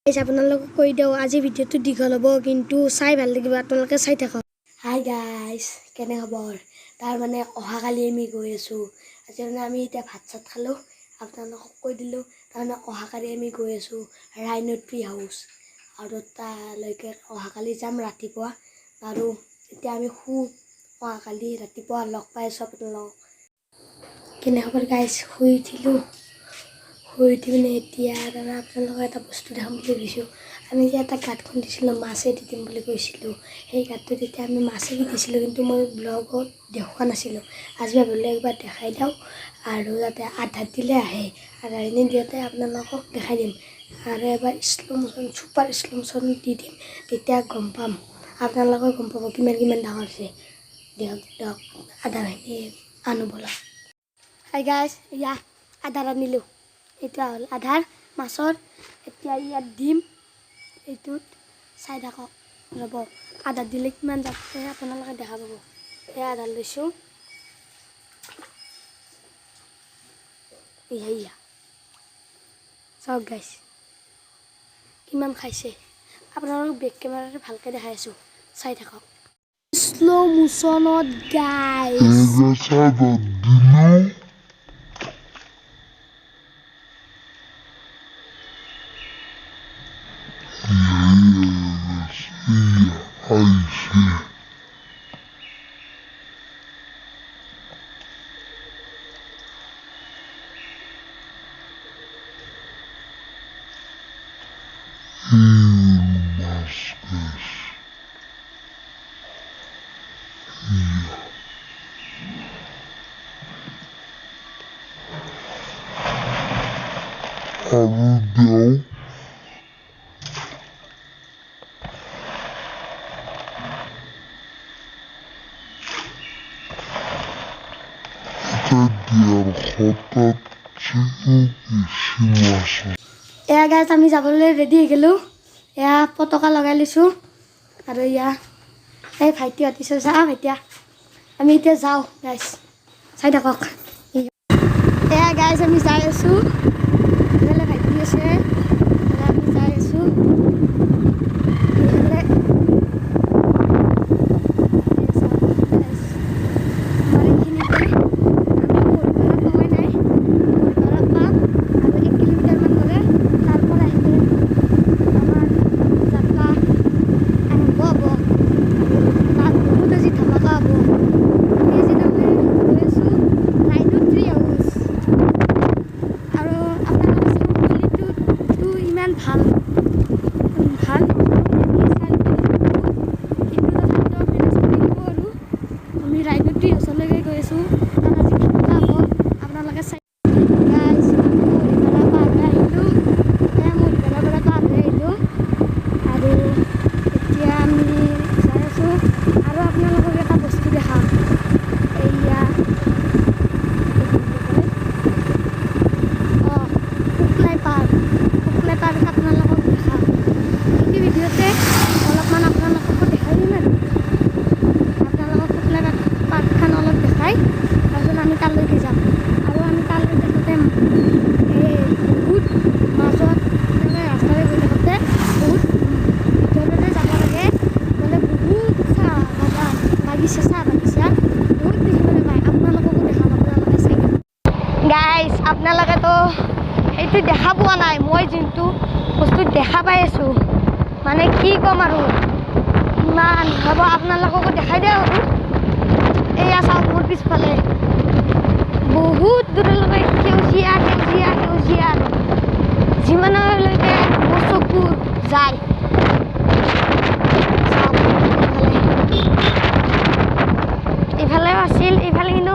আপোনালোকক কৈ দিওঁ, আজি ভিডিঅ'টো দীঘল হ'ব, কিন্তু চাই ভাল লাগিব। আপোনালোকে চাই থাকক। হাই গাইজ, কেনে খবৰ? তাৰমানে অহাকালি আমি গৈ আছোঁ। আজি মানে আমি এতিয়া ভাত চাত খালোঁ, আপোনালোকক কৈ দিলোঁ। তাৰমানে অহাকালি আমি গৈ আছোঁ ৰাইন' ট্ৰি হাউচ আৰু তালৈকে অহাকালি যাম ৰাতিপুৱা। আৰু এতিয়া আমি শুওঁ, অহাকালি ৰাতিপুৱা লগ পাই আছোঁ আপোনালোকক। কেনে খবৰ গাইজ? শুই উঠিলোঁ। শুই উঠি পিনে এতিয়া তাৰমানে আপোনালোকক এটা বস্তু দেখাম বুলি ভাবিছোঁ। আমি যে এটা গাঁত খান্দিছিলোঁ, মাছে দি দিম বুলি কৈছিলোঁ, সেই গাঁতটোত এতিয়া আমি মাছে দি দিছিলোঁ, কিন্তু মই ব্লগত দেখুওৱা নাছিলোঁ। আজি ভাবিলোঁ একবাৰ দেখাই দিওঁ আৰু যাতে আধা দিলে আহে, আধাখিনি দিওঁতে আপোনালোকক দেখাই দিম আৰু এবাৰ slow motion, super slow motion দি দিম, তেতিয়া গম পাম, আপোনালোকেও গম পাব কিমান কিমান ডাঙৰ হৈছে। দিয়ক দিয়ক, আধাখিনি আনো ব'লক। হাই গাইজ, এয়া আধাৰ আনিলোঁ। এইটো হ'ল আধাৰ মাছৰ। এতিয়া ইয়াত দিম এইটোত, চাই থাকক ৰ'ব। আধাৰ দিলে কিমান যাব আপোনালোকে দেখা পাব। এয়া আধাৰ লৈছোঁ। এয়া চাওক গাইজ, কিমান খাইছে। আপোনালোকক বেক কেমেৰাৰে ভালকৈ দেখাই আছোঁ, চাই থাকক। শ্ল' মোচনত গাইজ। দিলোঁ। আহিছে। মাছ গাছ। আৰু দিওঁ। 150টাতকৈও বেছি মাছ। এয়া গাইজ, আমি যাবলৈ ৰেডি হৈ গ'লোঁ। এয়া পতাকা লগাই লৈছোঁ আৰু এয়া এই ভাইটিহঁত আছে। চা ভাইটিয়া, আমি এতিয়া যাওঁ গাইজ, চাই থাকক। এয়া গাইজ, আমি যাই আছোঁ। এইফালে ভাইটি আছে, আমি যাই আছোঁ। এইফালে আমাৰ এইখিনিতে আমি মৰিপাৰা পোৱাই নাই। মৰিপাৰা পাম আৰু 1 কিলোমিটাৰমান গ'লে, তাৰ পৰা আহিলে আমাৰ যাত্ৰা আৰম্ভ হ'ব আৰু তাত বহুত আজি ধামাকা হ'ব। আমি আজি তাৰমানে গৈ আছোঁ ৰাইন' ট্ৰি হাউচ। আৰু আপোনালোকে চাওক, কোৱালিটিটো ইমান ভাল ভাল নহয়, কিন্তু তথাপিতো মেনেজ কৰি দিব। আৰু আমি ৰাইন' ট্ৰি হাউচলৈকে গৈ আছোঁ, তাত আজি ধামাকা হ'ব, আপোনালোকে চাই। গাইজ, আমি মৰিপাৰা পাৰ হৈ আহিলোঁ। এয়া মৰিপাৰাৰ পৰা পাৰ হৈ আহিলোঁ আৰু এতিয়া আমি যাই আছোঁ। আৰু আপোনালোকক এটা বস্তু দেখাম। এইয়া এইটো কি বুলি কয়, অঁ, শুক্লাই পাৰ্ক। শুক্লাই পাৰ্ক আপোনালোকক দেখাম। এইটো ভিডিঅ'তে অলপমান আপোনালোককো দেখাই দিম আৰু আপোনালোকক শুক্লাই পাৰ্কখন অলপ দেখাই তাৰপিছত আমি তালৈকে যাম। আৰু আমি তালৈকে যাওঁতে এই বহুত মাজত মানে ৰাস্তাৰে গৈ থাকোঁতে বহুত ভিতৰতে যাব লাগে। গ'লে বহুত চাহ বাগান বাগিচা, চাহ বাগিচা বহুত দেখিবলৈ পায়। আপোনালোককো দেখাম, আপোনালোকে চাই থাকক। গাইজ, আপোনালোকেতো সেইটো দেখা পোৱা নাই, মই যোনটো বস্তু দেখা পাই আছোঁ, মানে কি ক'ম আৰু ইমান হ'ব, আপোনালোককো দেখাই দিওঁ। আৰু এয়া চাওক, মোৰ পিছফালে বহুত দূৰলৈকে সেউজীয়া সেউজীয়া সেউজীয়া, আৰু যিমানলৈকে মোৰ চকু যায়। চাওক, এইফালে এইফালেও আছিল, এইফালে কিন্তু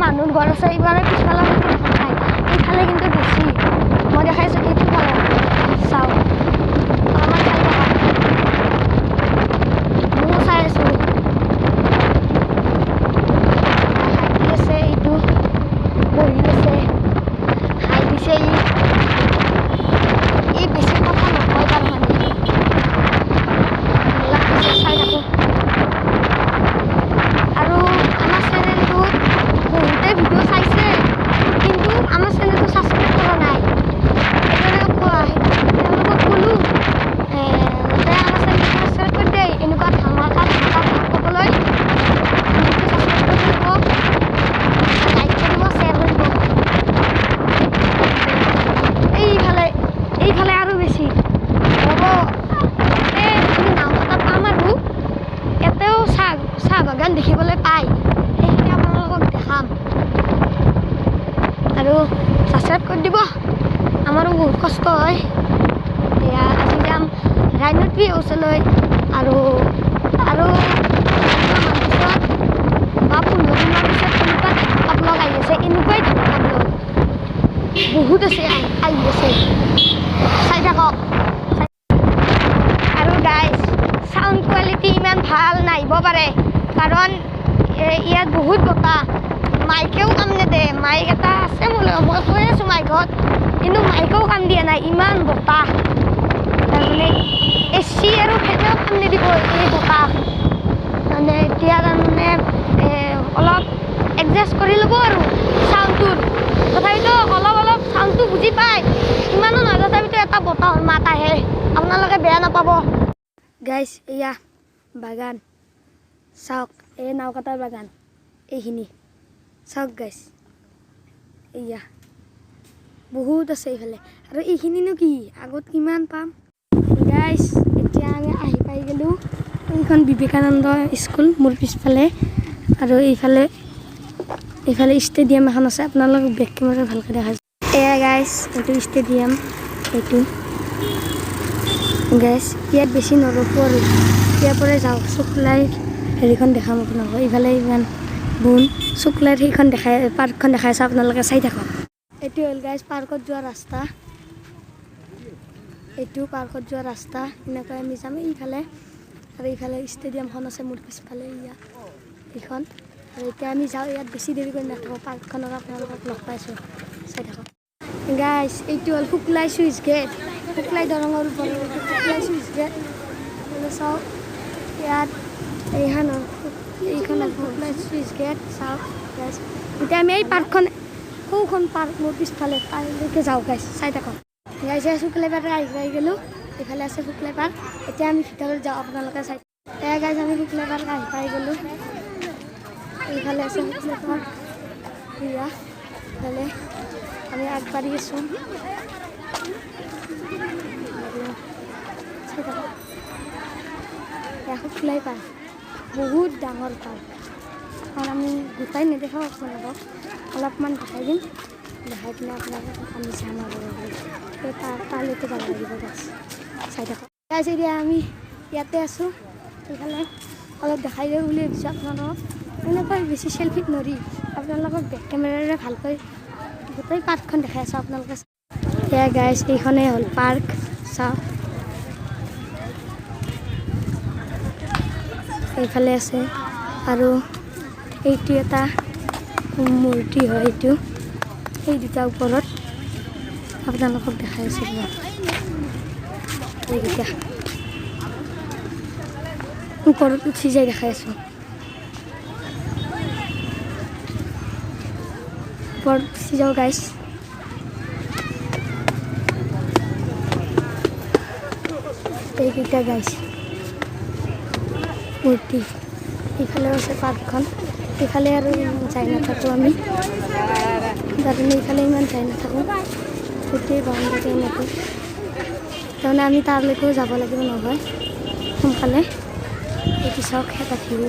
মানুহৰ ঘৰ আছে, এইফালে পিছফালে কিন্তু দেখা নাই, এইফালে কিন্তু বেছি মই দেখাইছোঁ এইটো ফালে। চাওক, অলপমান চাই থাকক, ময়ো চাই আছোঁ। ভাইটি আছে, এইটো বহি আছে, হাই দিছে। ই ই বেছি কথা নকয়, তাৰমানে পিছে চাই থাকোঁ। আৰু আমাৰ চেনেলটোত বহুতে ভিডিঅ' চাইছে। বেছি। ৰ'ব, আমি নাওকটা পাম আৰু ইয়াতেও চাহ চাহ বাগান দেখিবলৈ পায়, সেইখিনি আপোনালোকক দেখাম। আৰু ছাবস্ক্ৰাইব কৰি দিব, আমাৰো বহুত কষ্ট হয়। এয়া আজি যাম ৰাইনো ট্ৰি হাউচলৈ আৰু আৰু পিছত বা 15 দিনৰ পিছত এনেকুৱা ধামাকা ব্লগ আহি আছে, এনেকুৱাই ধামাকা ব্লগ বহুত আছে, আহি আছে, চাই থাকক। আৰু গাইজ, চাউণ্ড কোৱালিটি ইমান ভাল নাহিব পাৰে, কাৰণ ইয়াত বহুত বতাহ, মাইকেও কাম নেদে। মাইক এটা আছে মোৰ লগত, মই কৈ আছোঁ মাইকত, কিন্তু মাইকেও কাম দিয়া নাই, ইমান বতাহ। তাৰমানে এচি আৰু ফেনেও কাম নিদিব এই বতাহ। মানে এতিয়া তাৰমানে অলপ এডজাষ্ট কৰি ল'ব আৰু চাউণ্ডটোৰ। তথাপিতো অলপ অলপ চাউণ্ডটো বুজি পায়, ইমানো নহয়, তথাপিতো এটা বতাহৰ মাত আহে, আপোনালোকে বেয়া নাপাব। গাইজ, এয়া বাগান চাওক, এই নাওকাটাৰ বাগান এইখিনি চাওক গাইজ, এয়া বহুত আছে এইফালে। আৰু এইখিনিনো কি আগত কিমান পাম। গাইজ, এতিয়া আমি আহি পাই গ'লোঁ। এইখন বিবেকানন্দ স্কুল মোৰ পিছফালে। আৰু এইফালে এইফালে ষ্টেডিয়াম এখন আছে, আপোনালোক বেক কেমেৰা ভালকৈ দেখা যায়। এয়া গাইজ, এইটো ষ্টেডিয়াম এইটো। গাইজ, ইয়াত বেছি নৰখোঁ আৰু ইয়াৰ পৰাই যাওঁ। শুক্লাই হেৰিখন দেখাম আপোনালোকক। ইফালে ইমান বোন শুক্লাইৰ সেইখন দেখাই, পাৰ্কখন দেখাই আছে, আপোনালোকে চাই থাকক। এইটো হ'ল গাইজ পাৰ্কত যোৱা ৰাস্তা, এইটো পাৰ্কত যোৱা ৰাস্তা। এনেকৈ আমি যাম এইফালে। আৰু এইফালে ষ্টেডিয়ামখন আছে মোৰ পিছফালে, ইয়াত এইখন। আৰু এতিয়া আমি যাওঁ, ইয়াত বেছি দেৰি কৰি নাথাকোঁ। পাৰ্কখনত আপোনালোকক লগ পাইছোঁ, চাই থাকক। গাইজ, এইটো হ'ল শুক্লাই চুইচ গেট, শুক্লাই দৰঙৰ ওপৰত শুক্লাই চুইচ গেট। চাওক, ইয়াত এইখন হ'ল, এইখন হ'ল শুক্লাই চুইচ গেট। চাওক গাইজ, এতিয়া আমি এই পাৰ্কখন, সৌখন পাৰ্ক মোৰ পিছফালে, তালৈকে যাওঁ গাইজ, চাই থাকক। গাইজ, শুক্লাই পাৰ্ক আহি পাই গ'লোঁ। এইফালে আছে শুক্লাই পাৰ্ক। এতিয়া আমি ভিতৰত যাওঁ, আপোনালোকে চাই। এয়া গাইজ, আমি শুক্লাই পাৰ্ক আহি পাই গ'লোঁ। এইফালে আছে শুক্লাই পাৰ্ক। এয়া ইফালে আমি আগবাঢ়ি আছোঁ আৰু চাই থাকক। এয়া শুক্লাই পাৰ্ক, বহুত ডাঙৰ পাৰ্ক। কাৰণ আমি গোটাই নেদেখাওঁ আপোনালোকক, অলপমান দেখাই দিম। দেখাই পিনে আপোনালোকক আমি যাম আৰু এই তালৈকে যাব লাগিব গাইজ, চাই থাকক। গাইজ, এতিয়া আমি ইয়াতে আছোঁ। এইফালে অলপ দেখাই দিওঁ বুলি ভাবিছোঁ আপোনালোকক। এনেকৈ বেছি চেলফিত নৰি, আপোনালোকক বেক কেমেৰাৰে ভালকৈ গোটেই পাৰ্কখন দেখাই আছোঁ, আপোনালোকে। এয়া গাইজ, এইখনেই হ'ল পাৰ্ক, চাওক। এইফালে আছে আৰু এইটো এটা মূৰ্তি হয় এইটো, সেই দুটা ওপৰত আপোনালোকক দেখাই আছোঁ। এইকেইটা ওপৰত উঠি যাই দেখাই আছোঁ। ওপৰত উঠি যাওঁ গাইজ। এইকেইটা গাইজ মূৰ্তি। ইফালেও আছে পাৰ্কখন। ইফালে আৰু ইমান যাই নাথাকোঁ আমি, তাৰমানে ইফালে ইমান যাই নাথাকোঁ। গোটেই বাউণ্ডাৰী এনেকৈ, তাৰমানে আমি তালৈকেও যাব লাগিব নহয় সোনকালে। এইটো চাওক, এটা ভিউ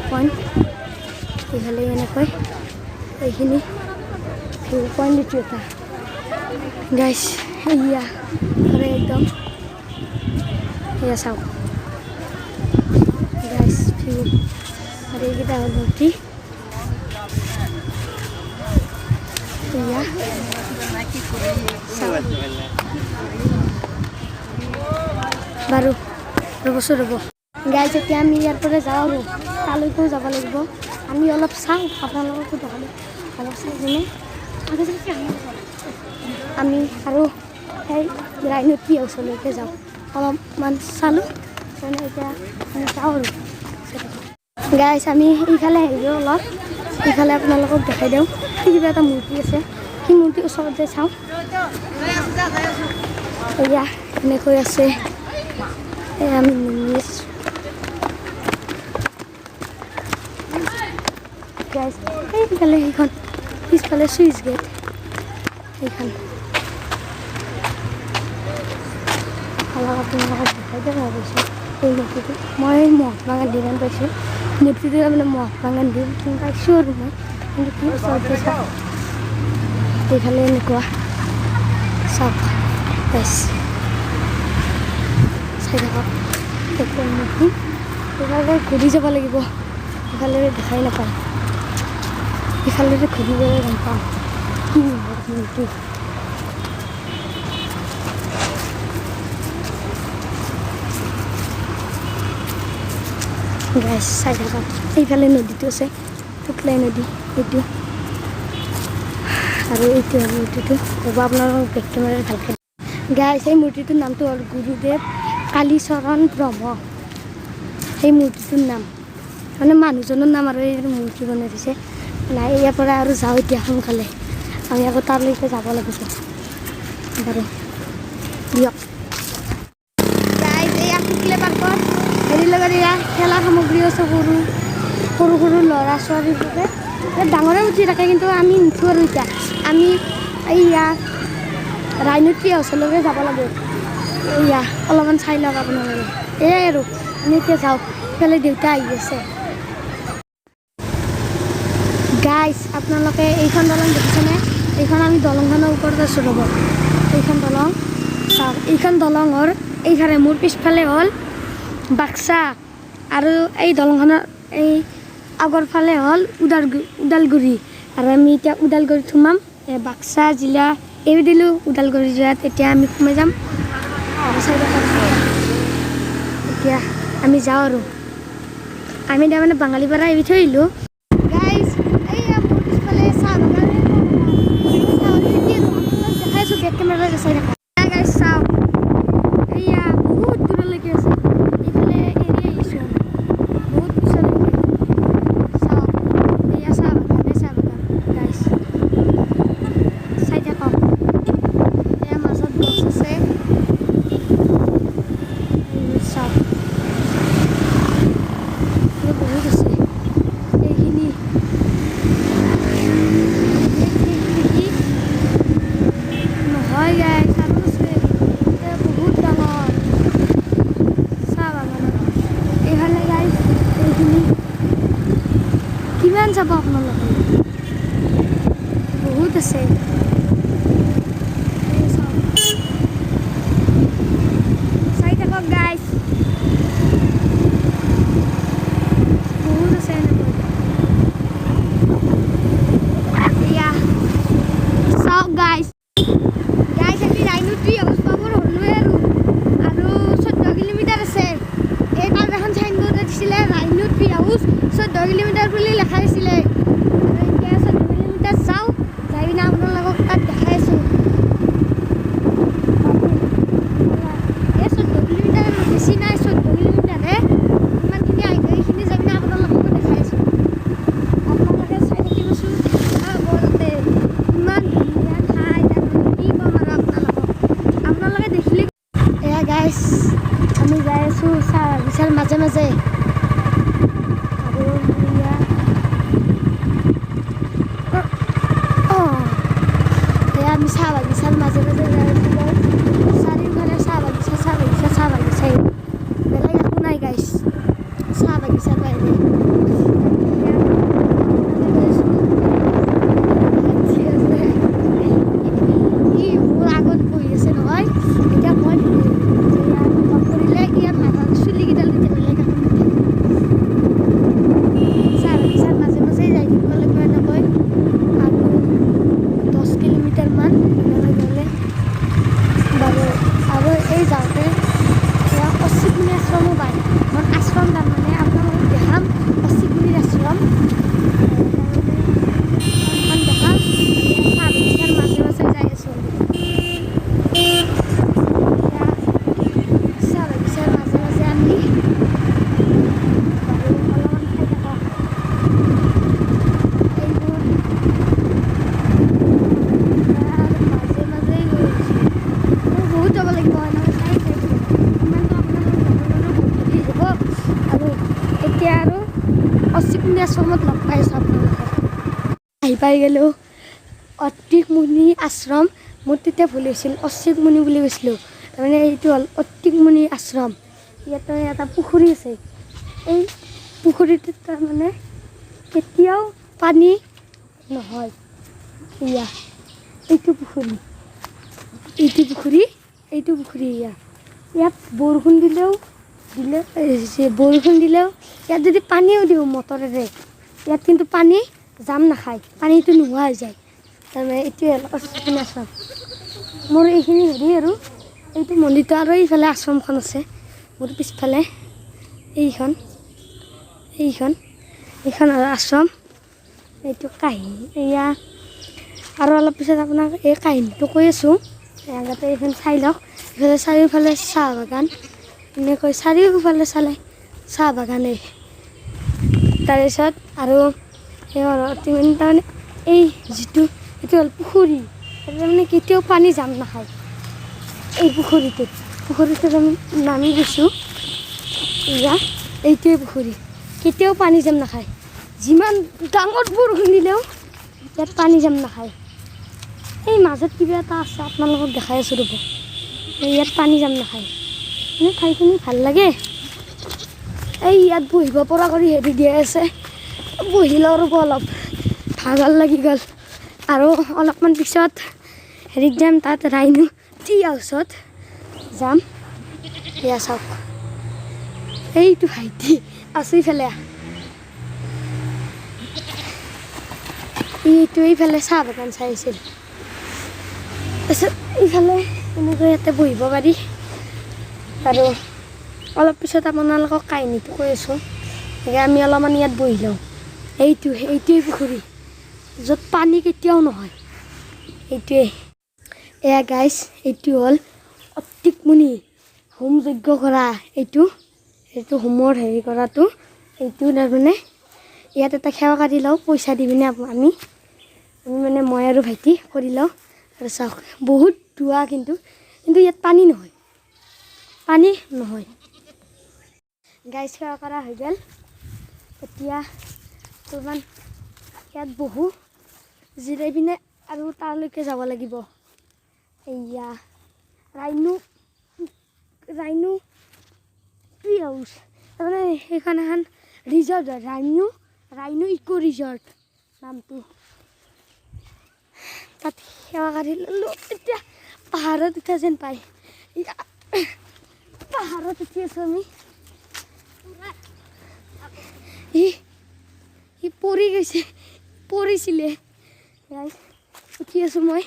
পইণ্ট। এইফালে এনেকৈ এইখিনি ভিউ পইণ্ট, এইটো এটা গাইজ। এয়া আৰু একদম এয়া চাওক গাইজ ভিউ। আৰু এইকেইটা হ'ল মূৰ্তি। এয়া চাওক। বাৰু, ৰ'বচোন, ৰ'ব। গাইজ, এতিয়া আমি ইয়াৰ পৰা যাওঁ আৰু তালৈকেও যাব লাগিব। আমি অলপ চাওঁ, আপোনালোককো দেখালোঁ। অলপ চাই কিনে আমি আৰু সেই ৰাইনো টি হাউচলৈকে যাওঁ। অলপমান চালোঁ, তাৰমানে এতিয়া আমি যাওঁ আৰু। গাইজ, আমি এইফালে আহিলোঁ অলপ, এইফালে আপোনালোকক দেখাই দিওঁ। কিবা এটা মূৰ্তি আছে, সেই মূৰ্তিৰ ওচৰত যাই চাওঁ। এয়া এনেকৈ আছে। এয়া আমি নামি আছোঁ গাইজ। এইফালে সেইখন পিছফালে চুইচ গেট সেইখন। অলপ আপোনালোকক দেখাই দিম ভাবিছোঁ এই মূৰ্তিটো। মই মহাত্মা গান্ধী যেন পাইছোঁ মূৰ্তিটো, তাৰমানে মহাত্মা গান্ধী পাইছোঁ আৰু মই। কিন্তু কি ওচৰতে চাওক, এইফালে এনেকুৱা চাওক গাইছ, চাই থাকক। এইটো মূৰ্তি এইফালে ঘূৰি যাব লাগিব, ইফালেৰে দেখাই নাপায়। ইফালেৰে ঘূৰি গ'লে গম পাম কি মূৰ্তি। গাইছ চাই থাকক, এইফালে নদীটো আছে, পুতলাই নদী এইটো। আৰু এইটো হ'ল মূৰ্তিটো। ৰ'ব, আপোনালোকক বেক কেমেৰাৰে ভালকৈ। গাইছ, এই মূৰ্তিটোৰ নামটো হ'ল গুৰুদেৱ কালীচৰণ ব্ৰহ্ম। সেই মূৰ্তিটোৰ নাম, মানে মানুহজনৰ নাম আৰু এই মূৰ্তি বনাই দিছে। নাই, ইয়াৰ পৰা আৰু যাওঁ এতিয়া সোনকালে, আমি আকৌ তালৈকে যাব লাগিব। বাৰু দিয়ক। গাইছ, এয়া শুক্লে পাৰ্কত হেৰিৰ লগত এয়া খেলা সামগ্ৰীও আছে, সৰু সৰু সৰু ল'ৰা ছোৱালীৰ বাবে। ডাঙৰে উঠি থাকে, কিন্তু আমি নুঠো আৰু এতিয়া আমি এইয়া ৰাইনো ট্ৰি হাউচলৈকে যাব লাগে। এইয়া অলপমান চাই লওক আপোনালোকে। এয়াই আৰু আমি এতিয়া যাওঁ, ইফালে দেউতা আহি আছে। গাইছ, আপোনালোকে এইখন দলং দেখিছেনে? এইখন আমি দলংখনৰ ওপৰত আছোঁ। ৰ'ব, এইখন দলং চাওক। এইখন দলঙৰ এইফালে মোৰ পিছফালে হ'ল বাক্সা আৰু এই দলংখনৰ এই আগৰ ফালে হ'ল ওদালগুৰি। আৰু আমি এতিয়া ওদালগুৰিত সোমাম। এই বাক্সা জিলা এৰি দিলোঁ, ওদালগুৰি জিলাত এতিয়া আমি সোমাই যাম। আৰু চাই থাকক, এতিয়া আমি যাওঁ আৰু আমি তাৰমানে বাঙালীপাৰা এৰি থৈ আহিলোঁ। গাইজ, এইয়া মোৰ পিছফালে চাহ বাগান। দেখাই আছোঁ, বেক কেমেৰাৰে চাই থাকা। গাইজ চাওক, এইয়া বহুত দূৰলৈকে আছে। এইফালে এৰি আহিছোঁ আমি বহুত পিছলৈকে। চাওক, এয়া চাহ বাগানে চাহ বাগান। গাইজ চাই থাকক, এয়া মাজত গছ আছে। এইবোৰ চাওক, আৰু বহুত আছে এইখিনি। শেষ নেকি? নহয় গাইজ, আৰু আছে। এ বহুত ডাঙৰ চাহ বাগানত। এইফালে গাইজ এইখিনি কিমান চাব আপোনালোকে, বহুত আছে। এই চাওক, চাই থাকক গাইজ, বহুত আছে এনেকৈ। এয়া চাওক গাইজ। গাইজ, আমি ৰাইনো ট্ৰি হাউচ পাবৰ হ'লোৱে আৰু আৰু 14 কিলোমিটাৰ আছে। এই তাত এখন চাইনবোৰ্ড দিছিলে, ৰাইনো ট্ৰি হাউচ 14 কিলোমিটাৰ বুলি লেখা আছিলে। আৰু এতিয়া 14 কিলোমিটাৰ যাওঁ, যাই পিনে আপোনালোকক তাত দেখাই আছোঁ। এই 14 কিলোমিটাৰ, বেছি নাই, 14 কিলোমিটাৰহে। ইমানখিনি আহি এইখিনি যাই পিনে আপোনালোককো দেখাই আছোঁ। আপোনালোকে চাই থাকিবচোন, ধুনীয়া হ'ব তাতে, ইমান ধুনীয়া ঠাই। তাৰমানে কি ক'ম আৰু আপোনালোকক, আপোনালোকে দেখিলে। এয়া গাইছ, আমি যাই আছোঁ চাহ বাগিচাৰ মাজে মাজে। আৰু এয়া অঁ এয়া আমি চাহ বাগিচাৰ মাজে মাজে যাই আছোঁ গাইছ। চাৰিওফালে চাহ বাগিচা, চাহ বাগিচা, চাহ বাগিচাই, বেলেগ একো নাই গাইছ চাহ বাগিচাৰ বাহিৰে। এয়া গৈ আছোঁ। হাতী আছে, ই মোৰ আগত বহি আছে নহয়। এতিয়া মই ইয়াৰ মুখত পৰিলে ইয়াৰ মাথাত চুলিকেইডাল তেতিয়া বেলেগ এখন নুঠে। চাহ বাগিচাৰ মাজে মাজে যাই থাকিব লাগিব এনেকৈ আৰু 10 কিলোমিটাৰমান এনেকৈ গ'লে। বাৰু, আৰু এই যাওঁতে এয়া অচিতমুনি আশ্ৰমো পায়। মোৰ আশ্ৰম তাৰমানে আপোনালোকক দেখাম, অচিতমুনিৰ আশ্ৰম আশ্ৰমখন দেখাম। চাহ বাগিচাৰ মাজে মাজে যাই আছোঁ আমি। এয়া চাহ বাগিচাৰ মাজে মাজে আমি। বাৰু, অলপমান খাই থাকক এইবোৰ। ইয়াৰ মাজে মাজে গৈ আছোঁ আৰু বহুত যাব লাগিব এনেকৈ চাই চাই। ইমানটো আপোনালোকক যাব নোৱাৰোঁ, বহুত দেৰি যাব। আৰু এতিয়া আৰু অচিপুনি আশ্ৰমত লগ পাই আছোঁ আপোনালোকক। আহি পাই গ'লোঁ অত্ৰিমুনি আশ্ৰম। মোৰ তেতিয়া ভুল হৈছিল, অচিকমুনি বুলি কৈছিলোঁ। তাৰমানে এইটো হ'ল অত্ৰিমুণি আশ্ৰম। ইয়াত তাৰমানে এটা পুখুৰী আছে। এই পুখুৰীটোত তাৰমানে কেতিয়াও পানী নহয়। এয়া এইটো পুখুৰী, এইটো পুখুৰী, এইটো পুখুৰী। এয়া ইয়াত বৰষুণ দিলেও দিলে বৰষুণ দিলেও ইয়াত যদি পানীও দিওঁ মটৰেৰে, ইয়াত কিন্তু পানী জাম নাখায়, পানীটো নোহোৱা হৈ যায়। তাৰমানে এইটোৱে হ'ল অত্ৰিমুণি আশ্ৰম। মোৰ এইখিনি হেৰি আৰু এইটো মন্দিৰটো আৰু এইফালে আশ্ৰমখন আছে মোৰ পিছফালে। এইখন এইখন এইখন আৰু আশ্ৰম। এইটো কাহিনী এয়া। আৰু অলপ পিছত আপোনাক এই কাহিনীটো কৈ আছোঁ। আগতে এইখন চাই লওক। এইফালে চাৰিওফালে চাহ বাগান, এনেকৈ চাৰিওফালে চালে চাহ বাগানেই। তাৰপিছত আৰু সেই তাৰমানে এই যিটো এইটো হ'ল পুখুৰী, তাৰমানে কেতিয়াও পানী জাম নাখায় এই পুখুৰীটোত। পুখুৰীটোত আমি নামি গৈছোঁ। এয়া এইটোৱে পুখুৰী, কেতিয়াও পানী জাম নাখায়। যিমান ডাঙৰ বৰষুণ দিলেও ইয়াত পানী জাম নাখায়। এই মাজত কিবা এটা আছে, আপোনালোকক দেখাই আছোঁ ৰ'ব। ইয়াত পানী জাম নাখায়, মানে ঠাইখিনি ভাল লাগে। এই ইয়াত বহিব পৰা কৰি হেৰি দিয়া আছে, বহি লওঁ ৰ'ব অলপ, ভাগৰ লাগি গ'ল। আৰু অলপমান পিছত হেৰিত যাম, তাত ৰাইনো টি হাউচত যাম। এয়া চাওক, এইটো ভাইটি আছে ইফালে, এইটো এইফালে চাহ বাগান চাই আছিল। তাৰপিছত এইফালে এনেকৈ ইয়াতে বহিব পাৰি। আৰু অলপ পিছত আপোনালোকক কাহিনীটো কৈ আছোঁ। গতিকে আমি অলপমান ইয়াত বহি লওঁ। এইটোৱেই পুখুৰী য'ত পানী কেতিয়াও নহয়, এইটোৱে। এয়া গাইছ, এইটো হ'ল অত্ৰিমুণি হোম যজ্ঞ কৰা এইটো, এইটো হোমৰ হেৰি কৰাটো এইটো। তাৰমানে ইয়াত এটা সেৱা কাটি লওঁ, পইচা দি পিনে আমি আমি মানে মই আৰু ভাইটি কৰি লওঁ। আৰু চাওক বহুত দোৱা, কিন্তু কিন্তু ইয়াত পানী নহয়, পানী নহয়। গাইছ, সেৱা কৰা হৈ গ'ল। এতিয়া অলপমান ইয়াত বহোঁ, জিৰাই পিনে আৰু তালৈকে যাব লাগিব। এয়া ৰাইনো, ৰাইনো ট্ৰি হাউচ, তাৰমানে সেইখন এখন ৰিজৰ্ট হয়, ৰাইনো, ৰাইনো ইক' ৰিজৰ্ট নামটো। তাত সেৱা কাঢ়ি ল'লোঁ। এতিয়া পাহাৰত উঠা যেন পায়, পাহাৰত উঠি আছোঁ আমি। ই সি পৰি গৈছে, পৰিছিলে। উঠি আছোঁ মই।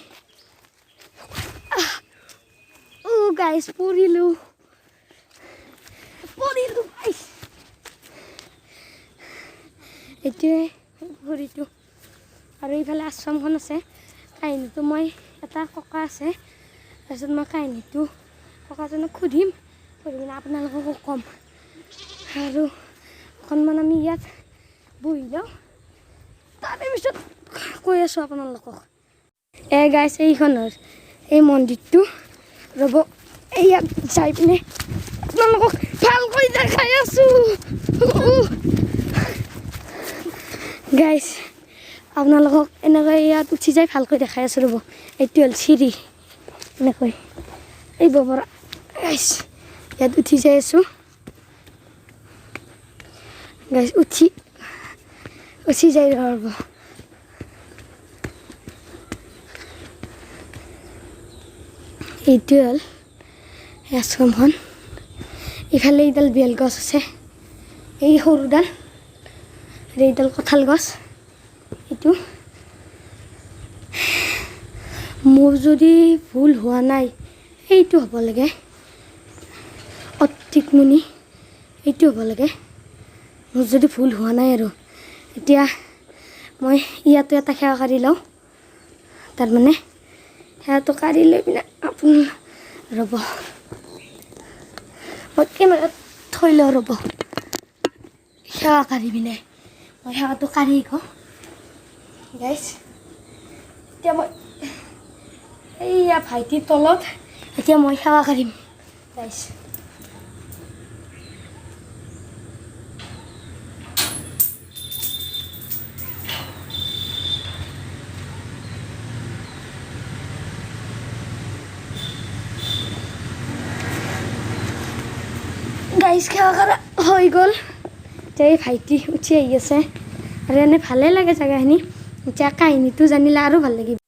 অ' গাইছ, পৰিলোঁ, পৰিলোঁ গাইছ। এইটোৱে পুখুৰীটো। আৰু এইফালে আশ্ৰমখন আছে। কাহিনীটো মই এটা ককা আছে, তাৰপিছত মই কাহিনীটো ককাজনক সুধিম, সুধি কিনে আপোনালোককো ক'ম। আৰু অকণমান আমি ইয়াত বহি লওঁ, তাৰে পিছত কৈ আছোঁ আপোনালোকক। এ গাইছ, এইখন হ'ল এই মন্দিৰটো। ৰ'ব, এই ইয়াত যাই পিনে আপোনালোকক ভালকৈ দেখাই আছোঁ। গাইছ, আপোনালোকক এনেকৈ ইয়াত উঠি যাই ভালকৈ দেখাই আছোঁ ৰ'ব। এইটো হ'ল চিৰি, এনেকৈ এই ববৰা। গাইছ, ইয়াত উঠি যাই আছোঁ। গাইছ, উঠি উঠি যাই ৰ'ব। এইটোৱে হ'ল এই আশ্ৰমখন। ইফালে এইডাল বেলগছ আছে, এই সৰুডাল, আৰু এইডাল কঁঠাল গছ। এইটো মোৰ যদি ভুল হোৱা নাই, এইটো হ'ব লাগে অত্ৰিমুণি, এইটো হ'ব লাগে মোৰ যদি ভুল হোৱা নাই। আৰু এতিয়া মই ইয়াতো এটা সেৱা কাঢ়ি লওঁ, তাৰমানে সেৱাটো কাঢ়ি লৈ পিনে আপোনাৰ ৰ'ব, মই কেমেৰাত থৈ লওঁ ৰ'ব। সেৱা কাঢ়ি পিনে মই সেৱাটো কাঢ়ি কওঁ গাইছ। এতিয়া মই এইয়া ভাইটিৰ তলত এতিয়া মই সেৱা কাঢ়িম গাইছ। গাইজ, সেৱা কৰা হৈ গ'ল। এতিয়া এই ভাইটি উঠি আহি আছে আৰু এনে ভালেই লাগে জেগাখিনি। এতিয়া কাহিনীটো জানিলে আৰু ভাল লাগিব,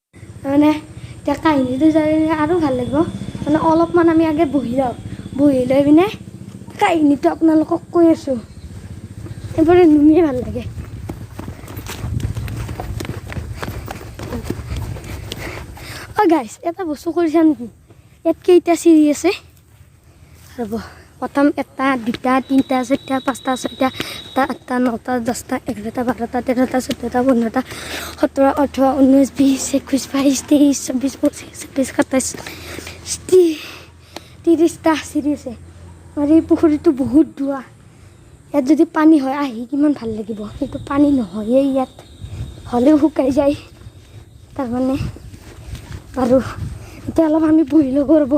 মানে এতিয়া কাহিনীটো জানিলে আৰু ভাল লাগিব। মানে অলপমান আমি আগে বহি লওঁ, বহি লৈ পিনে কাহিনীটো আপোনালোকক কৈ আছোঁ। এইবোৰে নুমিয়ে ভাল লাগে। অ' গাইজ, এটা বস্তু কৰিছা নেকি? ইয়াত কেইটা চিৰি আছে? ৰ'ব, প্ৰথম এটা, দুটা, তিনিটা, চাৰিটা, পাঁচটা, ছয়টা, সাতটা, আঠটা, নটা, 10টা, 11টা, 12টা, 13টা, 14টা, 15টা, 17, 18, 19, 20, 21, 22, 23, 24, 25, 26, 27, 30টা চিৰি আছে। আৰু এই পুখুৰীটো বহুত দুৱা। ইয়াত যদি পানী হয় আহি কিমান ভাল লাগিব, কিন্তু পানী নহয়েই ইয়াত, হ'লেও শুকাই যায় তাৰমানে। বাৰু, এতিয়া অলপ আমি বহি ল'ব, ৰ'ব,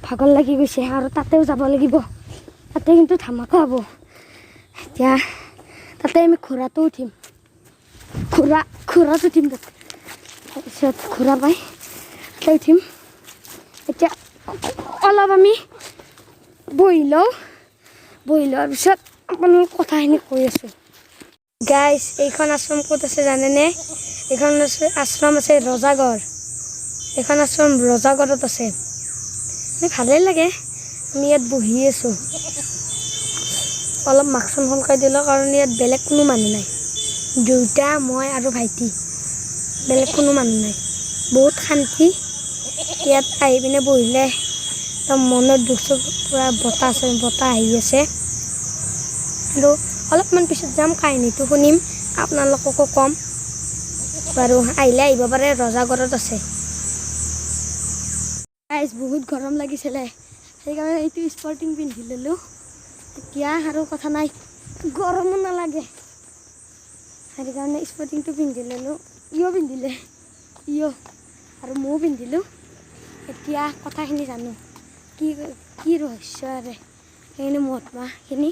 ভাগৰ লাগি গৈছে। আৰু তাতেও যাব লাগিব, তাতে কিন্তু ধামাকা হ'ব। এতিয়া তাতে আমি ঘোঁৰাটো উঠিম, ঘোঁৰাত উঠিম তাত। তাৰপিছত ঘোঁৰা পাই তাতে উঠিম। এতিয়া অলপ আমি বহি লওঁ, বহি লোৱাৰ পিছত আপোনালোক কথাখিনি কৈ আছোঁ। গাইজ, এইখন আশ্ৰম ক'ত আছে জানেনে? এইখন আছে আশ্ৰম আছে ৰজাগড়। এইখন আশ্ৰম ৰজাগড়ত আছে। মানে ভালেই লাগে। আমি ইয়াত বহি আছোঁ। অলপ মাস্কখন সোনকালে দিলোঁ, কাৰণ ইয়াত বেলেগ কোনো মানুহ নাই। দেউতা, মই আৰু ভাইটি, বেলেগ কোনো মানুহ নাই। বহুত শান্তি। ইয়াত আহি পিনে বহিলে একদম মনৰ দুখ চুখ পূৰা বতাহ আছে, বতাহ আহি আছে। আৰু অলপমান পিছত যাম, কাহিনীটো শুনিম, আপোনালোককো ক'ম। বাৰু, আহিলে আহিব পাৰে, ৰজাগড়ত আছে। গাইজ, বহুত গৰম লাগিছিলে, সেইকাৰণে এইটো স্পৰ্টিং পিন্ধি ল'লোঁ। এতিয়া আৰু কথা নাই, গৰমো নালাগে। সেইকাৰণে স্পৰ্টিংটো পিন্ধি ল'লোঁ। ইও পিন্ধিলে, ইও আৰু ময়ো পিন্ধিলোঁ। এতিয়া কথাখিনি জানো কি কি ৰহস্য আৰে সেইখিনি মহাত্মাখিনি।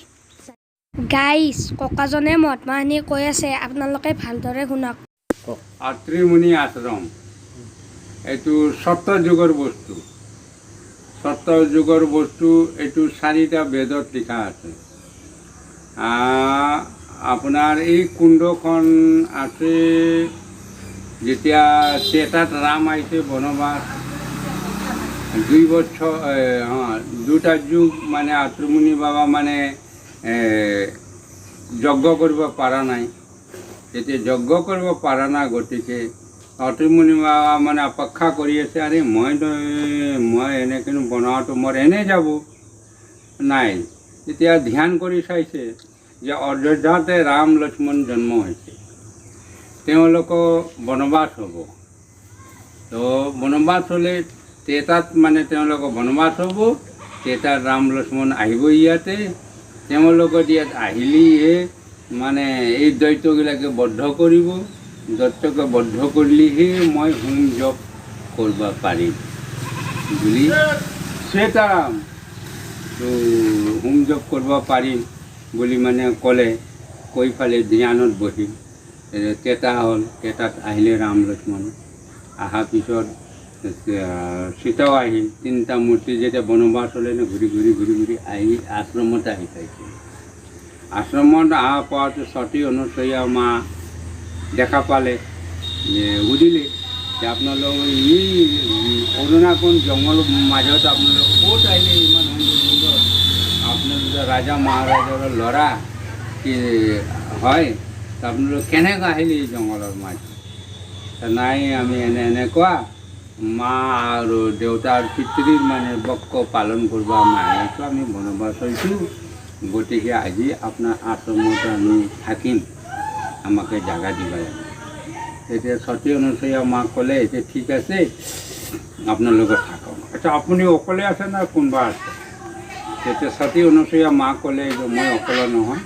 গাইজ, ককাজনে মহাত্মাখিনি কৈ আছে, আপোনালোকে ভালদৰে শুনক। আত্ৰিমুনি আশ্ৰম এইটো সত্য যুগৰ বস্তু। সত্য যুগৰ বস্তু এইটো চাৰিটা বেদত লিখা আছে। আপোনাৰ এই কুণ্ডখন আছে, যেতিয়া ত্ৰেতাত ৰাম আহিছে বনবাস 2 বছৰ, দুটা যুগ মানে আত্ৰিমুনি বাবা মানে যজ্ঞ কৰিব পৰা নাই। তেতিয়া যজ্ঞ কৰিব পৰা নাই, গতিকে অত্ৰিমুনি বাবা মানে অপেক্ষা কৰি আছে, আৰে মইতো মই এনেকৈ বনোৱাটো মোৰ এনেই যাব নাই। তেতিয়া ধ্যান কৰি চাইছে যে অযোধ্যাতে ৰাম লক্ষ্মণ জন্ম হৈছে, তেওঁলোকৰ বনবাস হ'ব। তো বনবাস হ'লে ত্ৰেতাত মানে তেওঁলোকৰ বনবাস হ'ব, ত্ৰেতাত ৰাম লক্ষ্মণ আহিব ইয়াতে। তেওঁলোকৰ ইয়াত আহিলেহে মানে এই দৈত্যবিলাকে বদ্ধ কৰিব, দৈত্যকে বদ্ধ কৰিলেহে মই হোম জপ কৰিব পাৰিম বুলি সীতাৰাম তো হোম জপ কৰিব পাৰিম বুলি মানে ক'লে। কৈ ফালে ধ্যানত বহিল। ত্ৰেতা হ'ল, ত্ৰেতাত আহিলে ৰাম লক্ষ্মণ। অহাৰ পিছত সীতাও আহিল। তিনিটা মূৰ্তি যেতিয়া বনবাস হ'লে ঘূৰি ঘূৰি ঘূৰি ঘূৰি আহি আশ্ৰমত আহি পাইছিল। আশ্ৰমত অহা পোৱাটো সতী অনুসূয়া মা দেখা পালে যে সুধিলে যে আপোনালোক এই অৰুণাকোণ জংঘল মাজত আপোনালোক ক'ত আহিলে? ইমান সুন্দৰ সুন্দৰ, আপোনালোকে ৰাজা মহাৰাজাৰ ল'ৰা কি হয়, আপোনালোক কেনেকৈ আহিলে এই জংঘলৰ মাজত? নাই, আমি এনে এনেকুৱা মা আৰু দেউতাৰ পিতৃৰ মানে বাক্য পালন কৰিব আমি আহিছোঁ, আমি বনবাস হৈছোঁ। গতিকে আজি আপোনাৰ আশ্ৰমত আমি থাকিম, আমাকে জাগা দিব লাগে। তেতিয়া সতী অনুসূয়া মাক ক'লে যে ঠিক আছে, আপোনালোকে থাকক। আচ্ছা, আপুনি অকলে আছে না কোনোবা আছে? তেতিয়া সতী অনুসূয়া মাক ক'লে যে মই অকলে নহয়,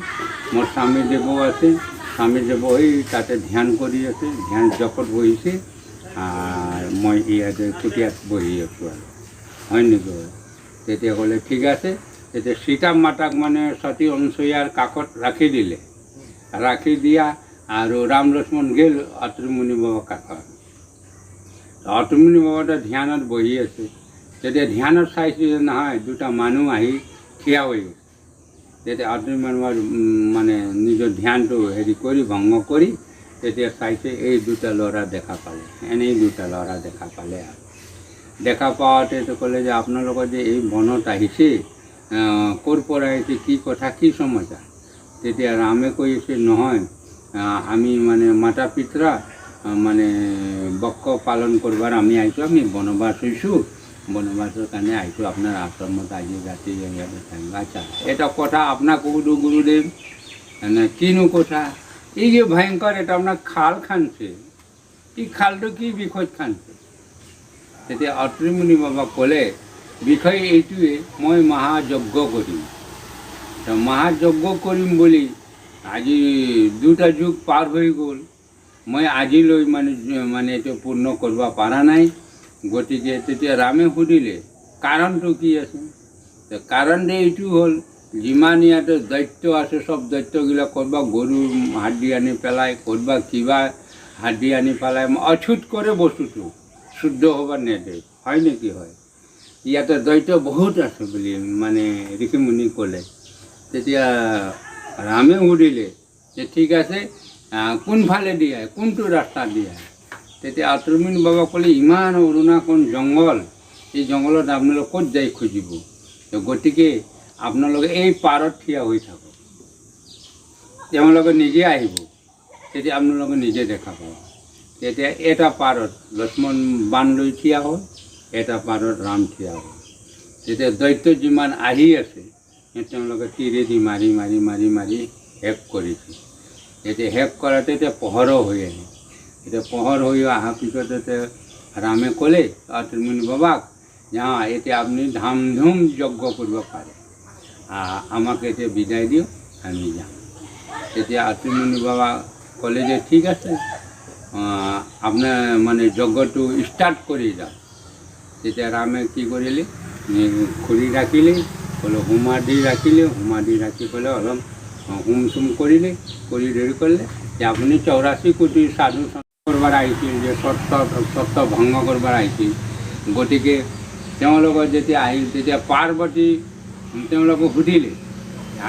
মোৰ স্বামীদেৱো আছে। স্বামীদেৱ এই তাতে ধ্যান কৰি আছে, ধ্যান জপত বহিছে, আৰু মই ইয়াতে কুটিয়াত বহি আছোঁ। আৰু হয় নেকি? তেতিয়া ক'লে ঠিক আছে। তেতিয়া সীতা মাতাক মানে সতী অনুসূয়াৰ কাষত ৰাখি দিলে। ৰাখি দিয়া আৰু ৰাম লক্ষ্মণ গ'ল অত্ৰিমুনি বাবাৰ কাষত। অত্ৰিমুনি বাবাটো ধ্যানত বহি আছে। তেতিয়া ধ্যানত চাইছে যে নহয়, দুটা মানুহ আহি থিয় হৈ গৈছে। তেতিয়া আত্ৰিমুনি মানে নিজৰ ধ্যানটো হেৰি কৰি ভংগ কৰি তেতিয়া চাইছে, এই দুটা ল'ৰা দেখা পালে, এনেই দুটা ল'ৰা দেখা পালে। আৰু দেখা পাওঁতে ক'লে যে আপোনালোকৰ যে এই বনত আহিছে, ক'ৰ পৰা আহিছে, কি কথা, কি সমস্যা? তেতিয়া ৰামে কৈ আছে, নহয়, আমি মানে মাতা পিতৰা মানে বক্ষ পালন কৰবাৰ আমি আহিছোঁ, আমি বনবাস হৈছোঁ, বনবাসৰ কাৰণে আহিছোঁ আপোনাৰ আশ্ৰমত, আজি ৰাতি ইয়াতে থাকিম। আচ্ছা, এটা কথা আপোনাক সুধো গুৰুদেৱ। মানে কিনো কথা? এই যে ভয়ংকৰ এটা আপোনাৰ খাল খানছে, এই খালটো কি বিষয়ত খানছে? তেতিয়া অত্ৰিমুনি বাবা ক'লে, বিষয় এইটোৱে, মই মহাযজ্ঞ কৰিম। তো মহাযজ্ঞ কৰিম বুলি আজি দুটা যুগ পাৰ হৈ গ'ল, মই আজিলৈ মানে মানে এইটো পূৰ্ণ কৰিব পৰা নাই। গতিকে তেতিয়া ৰামে সুধিলে, কাৰণটো কি আছে? কাৰণটো এইটো হ'ল, যিমান ইয়াতে দৈত্য আছে, চব দৈত্যবিলাক ক'ৰবাত গৰু হাড্ডি আনি পেলাই, ক'ৰবাত কিবা হাড্ডি আনি পেলাই, অচ্ছুত কৰে বস্তুটো, শুদ্ধ হ'ব নেদে, হয় নেকি? হয়, ইয়াতে দৈত্য বহুত আছে বুলি মানে ঋষিমুনি ক'লে। তেতিয়া ৰামে সুধিলে যে ঠিক আছে, কোনফালে দিয়ে, কোনটো ৰাস্তা দিয়ে? তেতিয়া আত্ৰমিন বাবা ক'লে, ইমান অৰুণাকণ জংঘল, এই জংঘলত আপোনালোক ক'ত যাই খুজিব? গতিকে আপোনালোকে এই পাৰত থিয় হৈ থাকক, তেওঁলোকে নিজে আহিব, তেতিয়া আপোনালোকে নিজে দেখা পাব। তেতিয়া এটা পাৰত লক্ষ্মণ বান লৈ থিয় হ'ল, এটা পাৰত ৰাম থিয় হ'ল। তেতিয়া দৈত্য যিমান আহি আছে, তেওঁলোকে তীৰেদি মাৰি মাৰি মাৰি মাৰি শেষ কৰিছে। এতিয়া শেষ কৰাতে এতিয়া পোহৰো হৈ আহিল। এতিয়া পোহৰ হৈ অহাৰ পিছতে ৰামে ক'লে আত্ৰিমুনি বাবাক, যে এতিয়া আপুনি ধাম ধুম যজ্ঞ কৰিব পাৰে, আমাক এতিয়া বিদায় দিয়ক, আমি যাম। তেতিয়া আত্ৰিমুনি বাবা ক'লে যে ঠিক আছে, আপোনাৰ মানে যজ্ঞটো ষ্টাৰ্ট কৰি যাওক। তেতিয়া ৰামে কি কৰিলে, খৰি ৰাখিলে, ক'লে হোমা দি ৰাখিলে, হোমা দি ৰাখি পেলাই অলপ হোম চোম কৰিলে, কৰি হেৰি কৰিলে যে আপুনি 84 কোটি সাধু কৰবাৰ আহিছিল, যে সত্য সত্য ভংগ কৰবাৰ আহিছিল। গতিকে তেওঁলোকৰ যেতিয়া আহিল, তেতিয়া পাৰ্বতী তেওঁলোকক সুধিলে,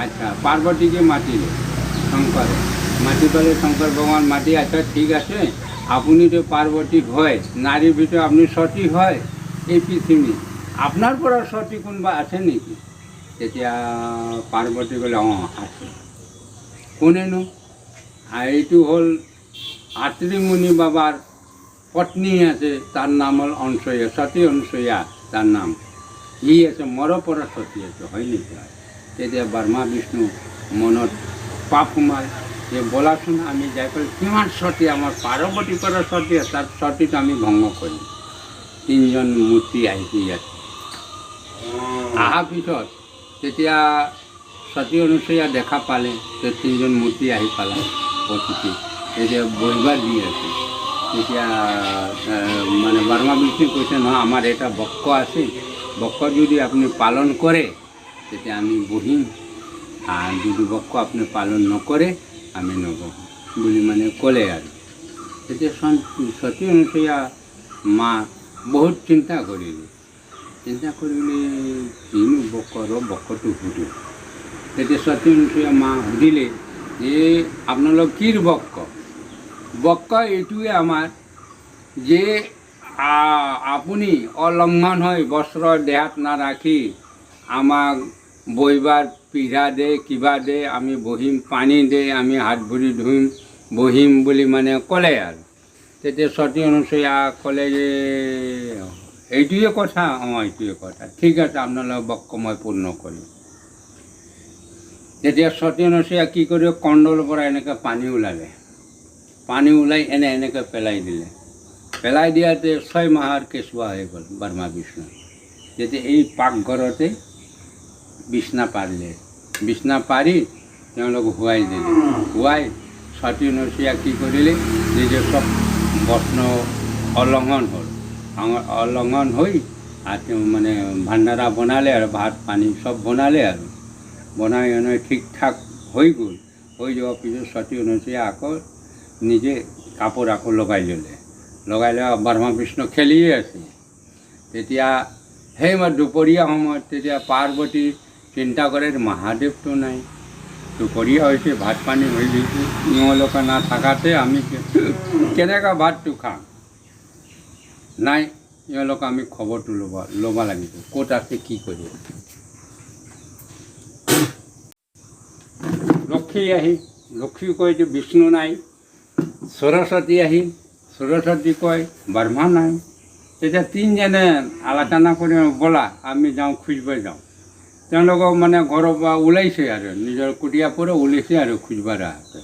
আচ্ছা, পাৰ্বতীকে মাতিলে শংকৰে, মাতি পেলাই শংকৰ ভগৱান মাতি, আচ্ছা ঠিক আছে, আপুনিতো পাৰ্বতী হয়, নাৰীৰ ভিতৰত আপুনি সতী হয় এই পৃথিৱীত, আপোনাৰ পৰা সতী কোনোবা আছে নেকি? তেতিয়া পাৰ্বতী ক'লে, অঁ আছে। কোনেনো? এইটো হ'ল আত্ৰিমুনি বাবাৰ পত্নী আছে, তাৰ নাম হ'ল অনসূয়া, সতী অনসূয়া তাৰ নাম। সি আছে, মোৰ পৰা সতী আছে, হয় নেকি? হয়। তেতিয়া ব্ৰহ্মা বিষ্ণু মনত পাপ সোমাল যে ব'লাচোন আমি যাই পেলাই কিমান সতী, আমাৰ পাৰ্বতীৰ পৰা সতী আছে, তাৰ সতীটো আমি ভংগ কৰিম। তিনিজন মূৰ্তি আহিছে ইয়াত। অহাৰ পিছত তেতিয়া সতী অনুসূয়া দেখা পালে যে তিনিজন মূৰ্তি আহি পালে অতিথি, তেতিয়া বহিবা দি আছে। তেতিয়া মানে ব্ৰহ্মা বিষ্ণু কৈছে, নহয়, আমাৰ এটা বক্ষ আছে, বক্ষ যদি আপুনি পালন কৰে তেতিয়া আমি বহিম, আৰু যদি বক্ষ আপুনি পালন নকৰে আমি নবহোঁ বুলি মানে ক'লে। আৰু তেতিয়া সতী অনুসূয়া মা বহুত চিন্তা কৰিলে, চিন্তা কৰিলে কিনো বক্ষ, ৰ বক্ষটো সুধো। তেতিয়া সতী অনুসূয়া মা সুধিলে যে আপোনালোক কিৰ বক্ষ? বক্ষ এইটোৱে আমাৰ যে আপুনি অলংঘন হৈ বস্ত্ৰ দেহাত নাৰাখি আমাক বহিবাৰ পীড়া দে, কিবা দে, আমি বহিম, পানী দে, আমি হাত ভৰি ধুম, বহিম বুলি মানে ক'লে। আৰু তেতিয়া সতী অনুসূয়া ক'লে যে এইটোৱে কথা? অঁ, এইটোৱে কথা। ঠিক আছে, আপোনালোকৰ বক্ষ মই পূৰ্ণ কৰিম। তেতিয়া সতী অনুসূয়া কি কৰিব, কণ্ডলৰ পৰা এনেকৈ পানী ওলালে, পানী ওলাই এনে এনেকৈ পেলাই দিলে। পেলাই দিয়াতে 6 মাহৰ কেঁচুৱা হৈ গ'ল ব্ৰহ্মা বিষ্ণু। তেতিয়া এই পাকঘৰতে বিছনা পাৰিলে, বিছনা পাৰি তেওঁলোক শুৱাই দিলে। শুৱাই সতী অনুসূয়া কি কৰিলে, নিজে চব বস্ত্ৰ অলংঘন হ'ল, অলংঘন হৈ আৰু তেওঁ মানে ভাণ্ডাৰা বনালে আৰু ভাত পানী চব বনালে, আৰু বনাই বনাই ঠিক ঠাক হৈ গ'ল। হৈ যোৱাৰ পিছত সতী অনুসূয়া আকৌ নিজে কাপোৰ আকৌ লগাই ল'লে। লগাই লৈ ব্ৰহ্মা বিষ্ণু খেলিয়ে আছে। তেতিয়া সেই মই দুপৰীয়া সময়ত তেতিয়া পাৰ্বতী চিন্তা কৰে, মহাদেৱটো নাই, দুপৰীয়া হৈছে, ভাত পানী হৈ গৈছে, এওঁলোকে নাথাকাতে আমি কেনেকুৱা ভাতটো খাম? নাই, এওঁলোকে আমি খবৰটো ল'ব লাগিব, ক'ত আছে, কি কৰি আছে। লক্ষী আহি, লক্ষী কয় যে বিষ্ণু নাই। সৰস্বতী আহিল, সৰস্বতী কয় ব্ৰহ্মা নাই। তেতিয়া তিনিজনে আলোচনা কৰি, ব'লা আমি যাওঁ, খুজিব যাওঁ। তেওঁলোকক মানে ঘৰৰ পৰা ওলাইছে আৰু নিজৰ কুটিয়াৰ পৰা ওলাইছে আৰু খুজিবৰ আহোঁতে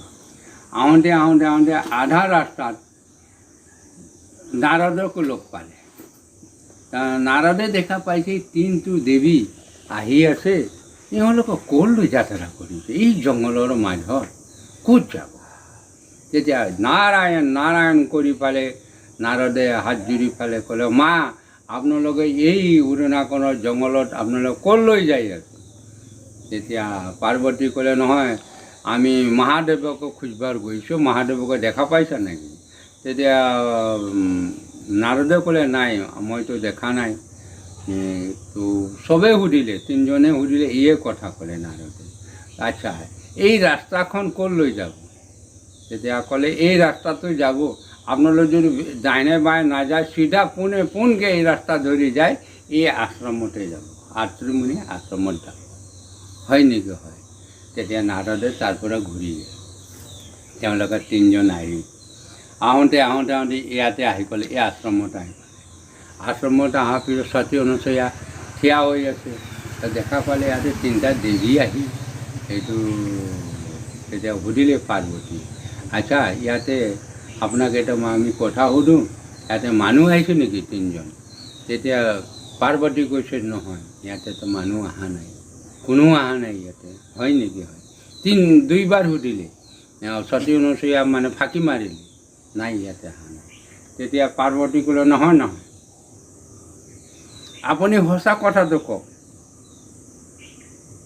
আহোঁতে আহোঁতে আহোঁতে আধা ৰাস্তাত নাৰদকো লগ পালে। নাৰদে দেখা পাইছে তিনিটো দেৱী আহি আছে, এওঁলোকে ক'লৈ যাত্ৰা কৰিছে, এই জংঘলৰ মাজত ক'ত যাব? তেতিয়া নাৰায়ণ নাৰায়ণ কৰি পালে নাৰদে হাত জুৰি পালে ক'লে, মা, আপোনালোকে এই উৰণাকণৰ জংঘলত আপোনালোকে ক'লৈ যাই আছে? তেতিয়া পাৰ্বতী ক'লে, নহয়, আমি মহাদেৱক খুজিবাৰ গৈছোঁ, মহাদেৱক দেখা পাইছা নেকি? তেতিয়া নাৰদে ক'লে, নাই, মইতো দেখা নাই। তো চবেই সুধিলে, তিনিজনে সুধিলে, ইয়ে কথা ক'লে নাৰদে, আচ্ছা, এই ৰাস্তাখন ক'লৈ যাব? তেতিয়া ক'লে, এই ৰাস্তাটো যাব, আপোনালোক যদি ডাইনে বায়ে নাযায়, চিধা পোনে পোনকৈ এই ৰাস্তা ধৰি যায়, এই আশ্ৰমতে যাব, আত্ৰিমুনি আশ্ৰমত যাব। হয় নেকি? হয়। তেতিয়া নাৰদে তাৰ পৰা ঘূৰি গ'ল। তেওঁলোকে তিনিজন আহি আহোঁতে আহোঁতে আহোঁতে ইয়াতে আহি পালে, এই আশ্ৰমত আহি পালে। আশ্ৰমত অহাৰ পিছত সতী অনুসূয়া থিয় হৈ আছে। দেখা পালে ইয়াতে তিনিটা দেৱী আহি সেইটো। তেতিয়া সুধিলে পাৰ্বতী, আচ্ছা, ইয়াতে আপোনাক এটা মই আমি কথা সুধোঁ, ইয়াতে মানুহ আহিছে নেকি তিনিজন? তেতিয়া পাৰ্বতী কৈছে, নহয়, ইয়াতেতো মানুহ অহা নাই, কোনো অহা নাই ইয়াতে। হয় নেকি? হয়। দুইবাৰ সুধিলে, সতী অনুসূয়া মানে ফাঁকি মাৰিলে, নাই, ইয়াতে অহা নাই। তেতিয়া পাৰ্বতী ক'লে, নহয় নহয়, আপুনি সঁচা কথাটো কওক।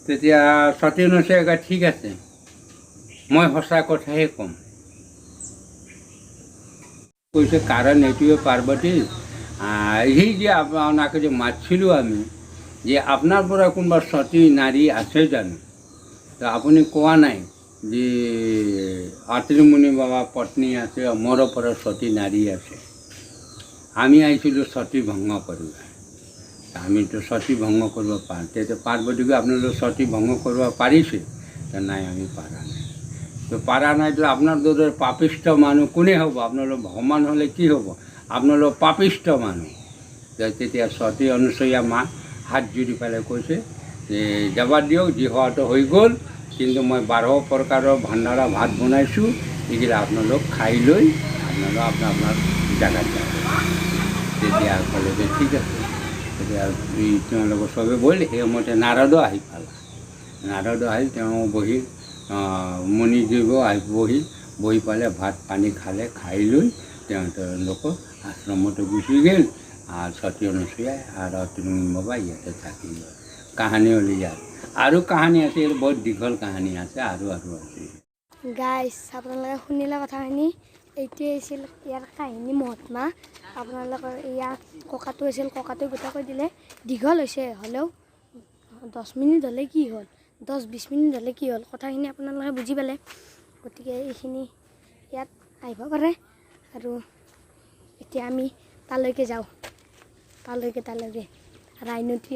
তেতিয়া সতী অনুসূয়া কয়, ঠিক আছে, মই সঁচা কথাহে ক'ম। কৈছে, কাৰণ এইটোৱে পাৰ্বতী, সেই যে আপোনাক যে মাতিছিলোঁ আমি যে আপোনাৰ পৰা কোনোবা সতী নাৰী আছে জানো, তো আপুনি কোৱা নাই যে আত্ৰিমুনি বাবা পত্নী আছে, মোৰ পৰা সতী নাৰী আছে। আমি আহিছিলোঁ সতী ভংগ কৰিব, আমিতো সতী ভংগ কৰিব পাৰোঁ। তেতিয়া পাৰ্বতীক, আপোনালোক সতী ভংগ কৰিব পাৰিছে? নাই, আমি পাৰা নাই। তো পাৰা নাই তো আপোনাৰ দৰে পাপিষ্ঠ মানুহ কোনে হ'ব? আপোনালোক ভগৱান হ'লে কি হ'ব, আপোনালোক পাপিষ্ঠ মানুহ। তেতিয়া সতী অনুসূয়া মা হাত জুৰি পেলাই কৈছে যে যাব দিয়ক, যি হোৱাটো হৈ গ'ল, কিন্তু মই 12 প্ৰকাৰৰ ভাণ্ডাৰা ভাত বনাইছোঁ, এইগিলা আপোনালোক খাই লৈ আপোনালোক আপোনাৰ আপোনাৰ জেগাত যাব। তেতিয়া ক'লে যে ঠিক আছে। তেতিয়া এই তেওঁলোকৰ চবে বহিল। সেইমতে নাৰদো আহি পালা। নাৰদ আহিল, তেওঁ বহিল, মুনিদেৱো আহি বহিল। বহি পালে ভাত পানী খালে, খাই লৈ তেওঁলোকৰ আশ্ৰমতে গুচি গ'ল। আৰু সতী অনুসূয়াই আৰু অত্ৰিমুনি বাবা ইয়াতে থাকি গ'ল। কাহানী হ'ল ইয়াত আৰু কাহানী আছে, এইটো বহুত দীঘল কাহানী আছে, আৰু আৰু আছে। গাইছ, আপোনালোকে শুনিলে কথাখিনি। এইটোৱে আছিল ইয়াৰ কাহিনী মহাত্মা। আপোনালোকৰ এয়া ককাটো আছিল, ককাটোৱে গোটেই কৈ দিলে। দীঘল হৈছে, হ'লেও 10 মিনিট হ'লে কি হ'ল, 10-20 মিনিট হ'লে কি হ'ল, কথাখিনি আপোনালোকে বুজি পালে। গতিকে এইখিনি ইয়াত আহিব পাৰে। আৰু এতিয়া আমি তালৈকে যাওঁ, তালৈকে তালৈকে ৰাইনটি।